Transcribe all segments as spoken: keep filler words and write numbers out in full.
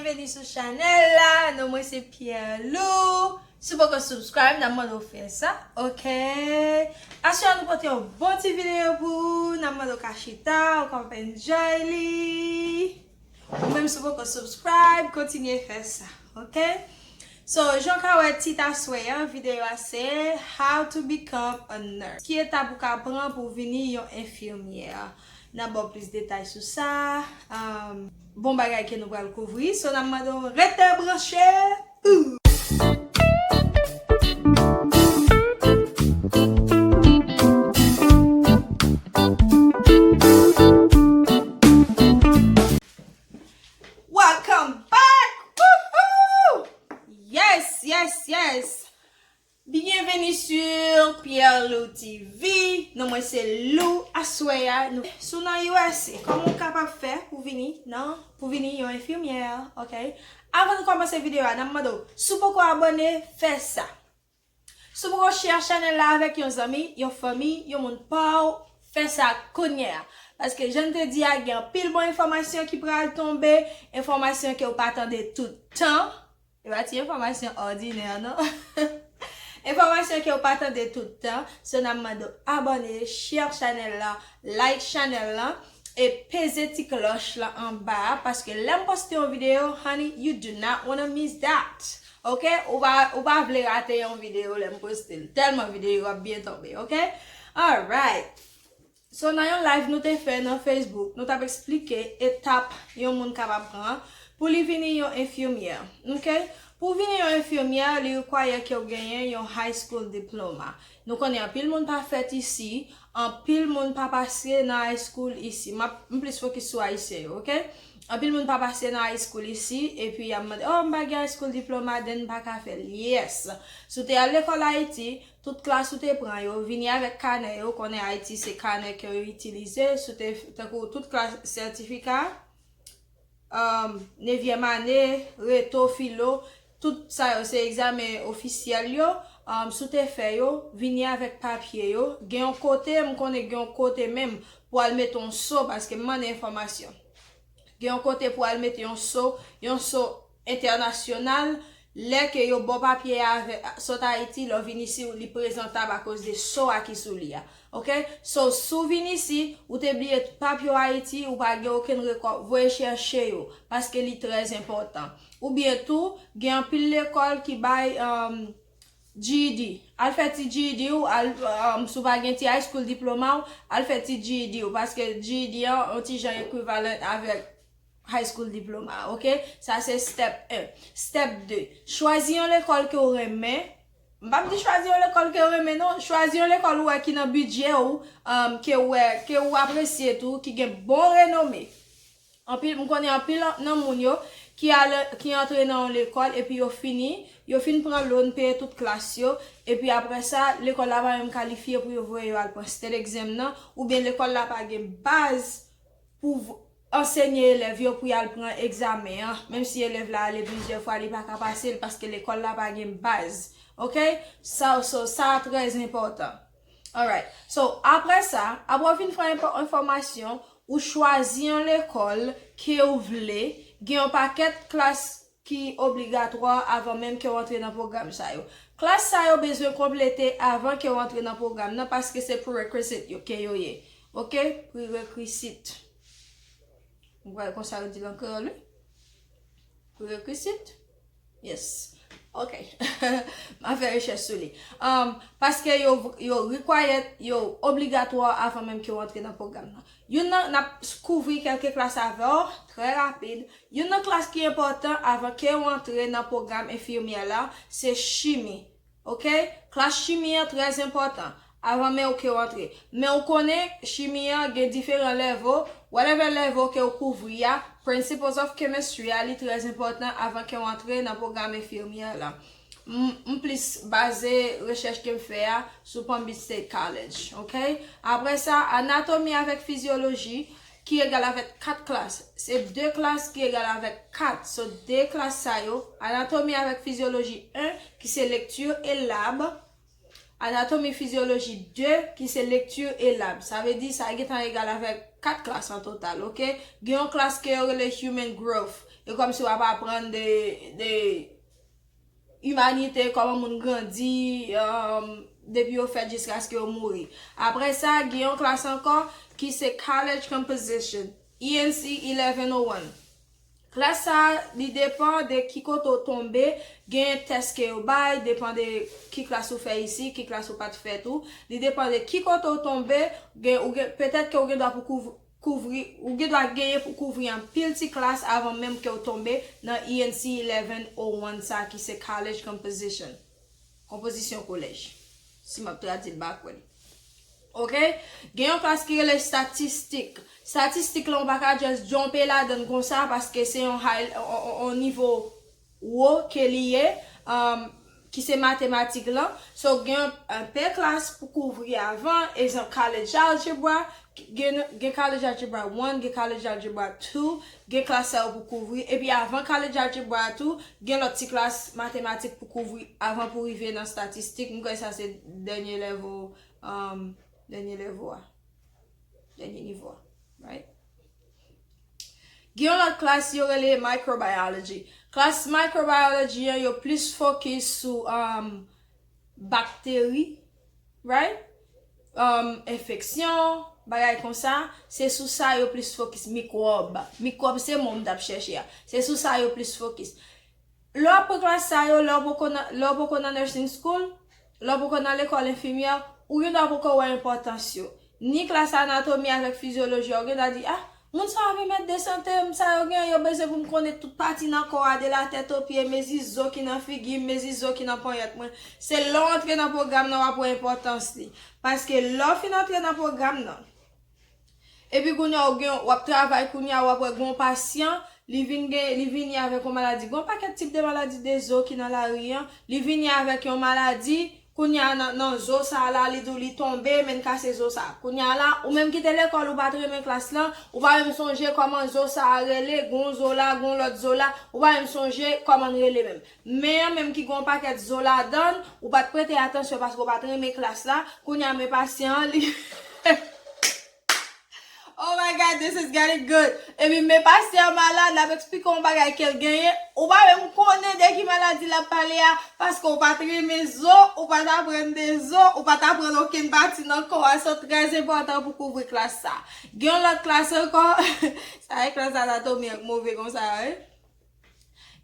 Byenveni sou chanèl la, non mwen se Pierre Lou. Si w poko subscribe, n ap mande w fè sa, ok? Aswè a nou pote yon bon ti videyo pou ou, n ap mande w ka chita, ou ka ap enjoy li. Ou menm si w poko subscribe, kontinye fè sa, ok? So, jan w ka wè tit aswè a, videyo a se How to Become a Nurse. Ki etap ou ka pran pou w vini yon enfimyè? N ap ba w plis detay sou sa. Um, bon bagay ke nou pral kouvri. So, n ap mande w rete branche. Ooh. Welcome back! Woohoo! Yes, yes, yes! Byenveni sur Pierre Lou T V. Non mwen se Lou. Aswè a, nou, si w nan U S A, kòman w kapab fè pou vini nan, pou vini yon enfimyè, ok? Avan nou kòmanse videyo a, n ap mande w, si w poko abòne, fè sa. Si w poko share chanèl la avèk yon zanmi, yon fanmi, yon moun pa w, fè sa kounye a. Paske jan n te di a, gen anpil bon enfòmasyon ki pral tonbe, enfòmasyon ke w pa tande tout tan. E pa ti enfòmasyon òdinè, non. Enfòmasyon ke w pa tande tout tan. So, n ap mande w abòne, share chanèl la, like chanèl la, e peze ti klòch la anba a, paske lè m poste yon videyo, honey, you do not wanna miss that. Ok? Ou pa, ou pa vle rate yon videyo lè m poste l. Tèlman videyo ap byen tonbe, ok? Alright. So, nan yon live nou te fè nan Facebook, nou t ap eksplike etap yon moun kapab pran pou li vini yon enfimyè. Ok? Pou vini yon enfimyè, li require ke w genyen yon high school diploma. Nou konnen anpil moun pa fèt isi, anpil moun pa pase nan high school isi. M ap, m plis fokis sou ayisyen yo, ok? Anpil moun pa pase nan high school isi, epi y ap mande, "Oh, m pa gen high school diploma, then m pa ka fè l." Yes. Si w te al lekòl Ayiti, tout klas ou te pran yo, vini avèk kanè yo, konnen Ayiti se kanè ke yo itilize, si w te, tankou tout klas sètifika, um, nevyèm ane, reto, filo, tout sa yo se egzamen ofisyèl yo, um, si w te fè yo, vini avèk papye yo, gen yon kote, m konnen gen yon kote menm pou al mete yon so, paske m mande enfòmasyon. Gen yon kote pou al mete yon so, yon so entènasyonal, lè ke yo ba w papye a avè, sot Ayiti, lè w vin isi, li prezantab akoz de so a ki sou li a. Ok? So, si w vin isi, ou te bliye papye w Ayiti, ou pa gen okenn rekò, voye chèche yo, paske li trè enpòtan. Oubyen tou, gen anpil lekòl ki bay, um, G E D. Al fè ti G E D ou, al, um, si w pa gen ti high school diploma w, al fè ti G E D ou, paske G E D an, yon ti jan equivalent avèk high school diploma, ok? Sa se step en. Step de, chwazi yon lekòl ke w renmen. M p ap di chwazi yon lekòl ke w renmen, non. Chwazi yon lekòl ou wè ki nan bidjè ou, um, ke w wè, ke w apresye tou, ki gen bon renome. Anpil, m konnen anpil nan moun yo ki al, ki antre nan yon lekòl epi yo fini, yo fin pran loan, peye tout klas yo, epi apre sa, lekòl la pa menm kalifye pou yo voye yo al pran state exam nan, oubyen lekòl la pa gen baz pou v-, ansenye elèv yo pou y al pran egzamen an, menm si elèv la ale plizyè fwa, li pa ka pase l paske lekòl la pa gen baz. Ok? Sa, so, sa trè enpòtan. Alright. So, apre sa, apre w fin fè enfò-, enfòmasyon, ou chwazi yon lekòl ke w vle, gen yon pakèt klas ki obligatwa avan menm ke w antre nan pwogram sa yo. Klas sa yo bezwen konplete avan ke w antre nan pwogram nan, paske se prerequisite yo, ke yo ye. Ok? Prerequisite. Ou wè konsa yo di l an kreyòl, wi. Prerequisite? Yes. Ok. M a fè rechèch sou li. Um, paske yo, yo required, yo obligatwa avan menm ke w antre nan pwogram nan. Youn nan, n ap kouvri kèlke klas avè w, trè rapid. Youn nan klas ki enpòtan avan ke w antre nan pwogram enfimyè la, se chimi. Ok? Klas chimi an trè enpòtan avan menm ke w antre. Men ou konnen, chimi an gen diferan level, whatever level ke w kouvri a, Principles of Chemistry a, li trè enpòtan avan ke w antre nan pwogram enfimyè la. M, m plis baze rechèch ke m fè a sou Palm Beach State College, ok? Apre sa, anatomi avèk fizyoloji, ki egal avèk kat klas. Se de klas ki egal avèk kat. So, de klas sa yo, anatomi avèk fizyoloji en, ki se lekti e lab. Anatomi fizyoloji de, ki se lekti e lab. Sa vle di, sa gentan egal avèk kat klas an total, ok? Gen yon klas ke yo rele Human Growth. E kòmsi w ap aprann de, de imanite, kòman moun grandi, um, depi yo fèt jiskaske yo mouri. Apre sa, gen yon klas ankò ki se College Composition, E N C eleven oh one. Klas sa, li depan de ki kote w tonbe, gen tès ke yo bay, depan de ki klas ou fè isi, ki klas ou pa t fè tou. Li depan de ki kote w tonbe, gen, ou gen, petèt ke ou gen dwa pou kouv-, kouvri, ou gen dwa genyen pou kouvri anpil ti klas avan menm ke w tonbe nan E N C eleven oh one sa ki se College Composition. Konpozisyon kolèj. Si m ap tradui l bakwèl. Ok? Gen yon klas ki rele statistik. Statistik la, ou pa ka just jump ladan l konsa paske se yon high, on, on, on nivo wo ke li ye, um, ki se matematik lan. So, gen anpil klas pou kouvri avan, egzanp, college algebra, gen, gen college algebra one, gen college algebra two, gen klas sa yo pou kouvri. Epi avan college algebra tou, gen lòt ti klas matematik pou kouvri avan pou rive nan statistik. M kwè sa se dènye level, um, dènye level a. Dènye nivo a. Right? Gen yon lòt klas yo rele microbiology. Klas microbiology an, yo plis fokis sou, um, bakteri, right? Um, enfeksyon, bagay konsa. Se sou sa yo plis fokis, mikwòb. Mikwòb se mo m t ap chèche a. Se sou sa yo plis fokis. Lè w ap pran klas sa yo, lè w poko nan, lè w poko nan nursing school, lè w poko nan lekòl enfimyè, ou gen dwa poko wè enpòtans yo. Ni klas anatomi avèk fizyoloji a, ou gen dwa di, ah, moun sa yo ap remèt de sante m, sa yo gen, yo bezwen pou m konnen tout pati nan kò a, de latèt o pye, mezi zo ki nan figi m, mezi zo ki nan ponyèt mwen. Se lè w antre nan pwogram nan, w ap wè enpòtans li. Paske lè w fin antre nan pwogram nan, epi kounye a, ou gen, w ap travay kounye a, w ap wè gen yon pasyan, li vin gen, li vini avèk yon maladi. Gen yon pakèt tip de maladi de zo ki nan lari an. Li vini avèk yon maladi, kounye a nan, nan zo sa a la, li di w li tonbe, men l kase zo sa a. Kounye a la, ou menm ki te lekòl, ou pa t renmen klas lan, ou pa menm sonje kòman zo sa a rele, gen yon zo la, gen yon lòt zo la, ou pa menm sonje kòman l rele menm. Men an menm ki gen yon pakèt zo ladan l, ou pa t prete atansyon paske ou pa t renmen klas la, kounye a men pasyan an, li Oh my God, this is getting good. Epi men pasyan malad, l ap eksplike yon bagay ke l genyen. Ou pa menm konnen de ki maladi l ap pale a, paske ou pa t renmen zo, ou pa t aprann de zo, ou pa t aprann okenn pati nan kò a. So, trè enpòtan pou kouvri klas sa. Gen yon lòt klas ankò. Sa e klas anatomi an k move konsa, wi.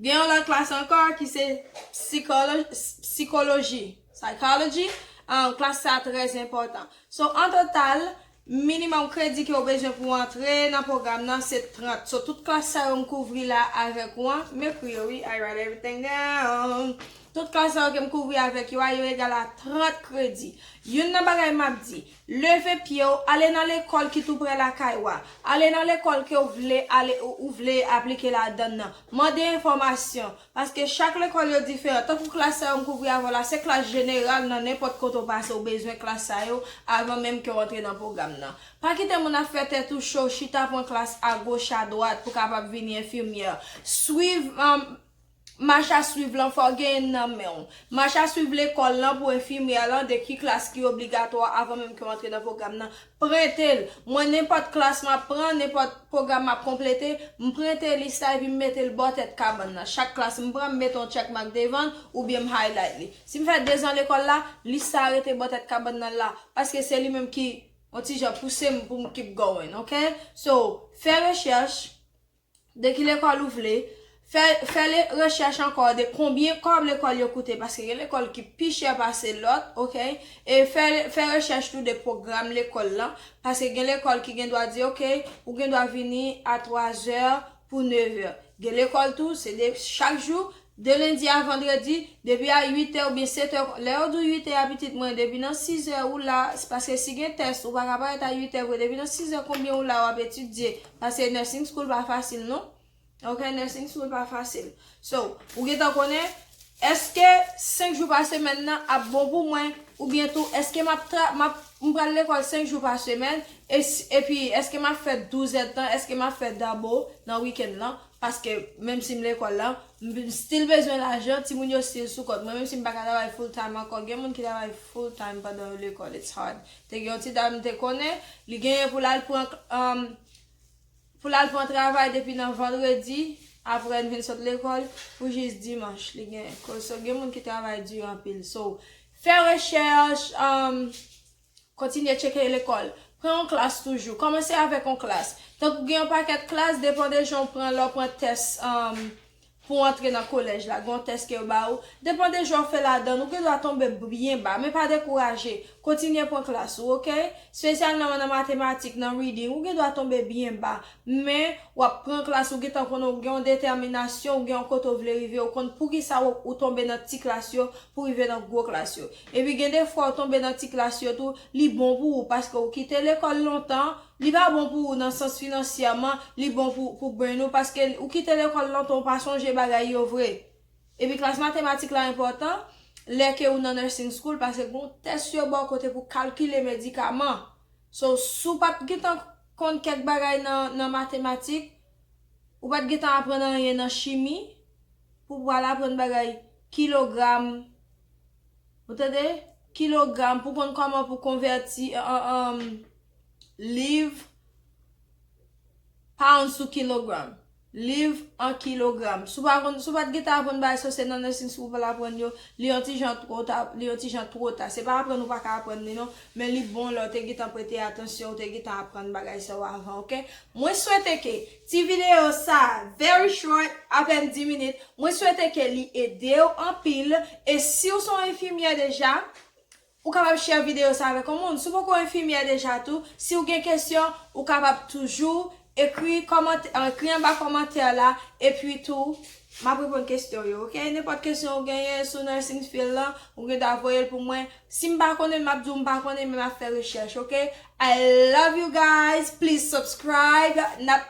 Gen yon lòt klas ankò ki se sikolo-, sikoloji, psychology. Um, klas sa trè enpòtan. So, an total, minimòm kredi ke w bezwen pou w antre nan pwogram nan se trant. So, tout klas sa yo m kouvri la avèk ou an, m ekri yo, wi, I write everything down. Tout klas sa yo ke m kouvri avèk yo a, yo egal a trant kredi. Youn nan bagay m ap di, leve pye w, ale nan lekòl ki tou prè lakay ou a. Ale nan lekòl ke w vle ale, ou, ou vle aplike ladan l nan. Mande enfòmasyon, paske chak lekòl yo diferan. Tankou klas sa yo m kouvri avè w la, se klas jeneral nan nenpòt kote w pase, ou bezwen klas sa yo avan menm ke w antre nan pwogram nan. Pa kite moun ap fè tèt ou cho, chita pran klas agoch, adwat pou kapab vini enfimyè. Swiv, um, mach a swiv lan, fò w genyen l nan men w. Mach a swiv lekòl lan pou enfimyè lan, de ki klas ki obligatwa avan menm ke w antre nan pwogram nan. Prente l. Mwen, nenpòt klas m ap pran, nenpòt pwogram m ap konplete, m prente lis la epi m mete l bò tèt kabann nan. Chak klas m pran, m mete yon check mark devan l oubyen m highlight li. Si m fè dezan lekòl la, lis sa a rete bò tèt kabann nan la, paske se li menm ki yon ti jan pouse m pou m keep going, ok? So, fè rechèch de ki lekòl ou vle, fè, fè le, rechèch ankò de konbyen kòb lekòl yo koute, paske gen lekòl ki pi chè pase lòt, ok? E fè, fè rechèch tou de pwogram lekòl lan, paske gen lekòl ki gen dwa di, ok, ou gen dwa vini a twa zè pou nèf è. Gen lekòl tou, se de chak jou, de lendi a vandredi, depi a uit è oubyen sèt è, lè yo di w uit è a pitit mwen, depi nan sis è ou la, se paske si gen tès, ou pa ka parèt a uit è vre, depi nan sis è konbyen ou la w ap etidye, paske nursing school pa fasil non. Ok, nursing school pa fasil. So, ou gentan konnen, èske senk jou pa semèn nan ap bon pou mwen? Oubyen tou, èske m ap tra, m ap, m pral lekòl senk jou pa semèn, e s- epi èske m ap fè douz èdtan, èske m ap fè double nan wikenn lan? Paske menm si m lekòl la, m still bezwen lajan, timoun yo still sou kont mwen, menm si m pa ka travay full time ankò. Gen moun ki travay full time pandan yo lekòl, it's hard. Te gen yon ti dam m te konnen, li genyen pou l al pran, um, pou l al pran travay depi nan vandredi, apre l vin sot lekòl, pou jis dimanch li genyen. Koz so gen moun ki travay di anpil. So, fè rechèch, um, kontinye tcheke lekòl. Pran yon klas toujou. Kòmanse avèk yon klas. Tankou gen yon pakèt klas, depann de jan w pran lè w pran tès, um, pou w antre nan kolèj la. Gen yon tès ke yo ba ou. Depann de jan w fè ladan l, ou gen dwa tonbe byen ba, men pa dekouraje. Kontinye pran klas ou, oke? Espesyalman nan matematik, nan reading, ou gen dwa tonbe byen ba. Men, w ap pran klas, ou gentan konnen, ou gen yon detèminasyon, ou gen yon kote w vle rive, ou konn poukisa w, ou tonbe nan ti klas yo pou rive nan gwo klas yo. Epi gen de fwa ou tonbe nan ti klas yo tou, li bon pou ou, paske ou kite lekòl lontan, li pa bon pou ou nan sans finansyèman, li bon pou, pou brain ou, paske ou kite lekòl lontan, ou pa sonje bagay yo vre. Epi klas matematik la enpòtan, lè ke ou nan nursing school, paske gen yon tès yo ba w kote pou kalkile medikaman. So, si w pa t gentan konn kèk bagay nan, nan matematik, ou pa t gentan aprann anyen nan chimi, pou w pral aprann bagay kilogram, ou tande? Kilogram, pou konn kòman pou konvèti, an, an, liv, pounds to kilogram. Liv an kilogram. Si w pa konn, si w pa t gentan aprann bagay sa, se nan nursing school pou w aprann yo, li yon ti jan twò ta, li yon ti jan twò ta. Se pa aprann ou pa ka aprann li non, men li bon lè w te gentan prete atansyon, ou te gentan aprann bagay sa yo avan, oke? Mwen swete ke ti videyo sa, very short, apèn dis minit, mwen swete ke li ede w anpil. E si w se yon enfimyè deja, ou kapab share videyo sa avèk yon moun. Si w poko enfimyè deja tou, si w gen kesyon, ou kapab toujou ekri kòmantè, ekri anba kòmantè la, epi tou, m ap reponn kesyon yo, oke? Nenpòt kesyon ou genyen sou nursing field lan, ou gen dwa voye l pou mwen. Si m pa konnen, m ap di w m pa konnen, men m ap fè rechèch, oke? I love you guys. Please subscribe. N ap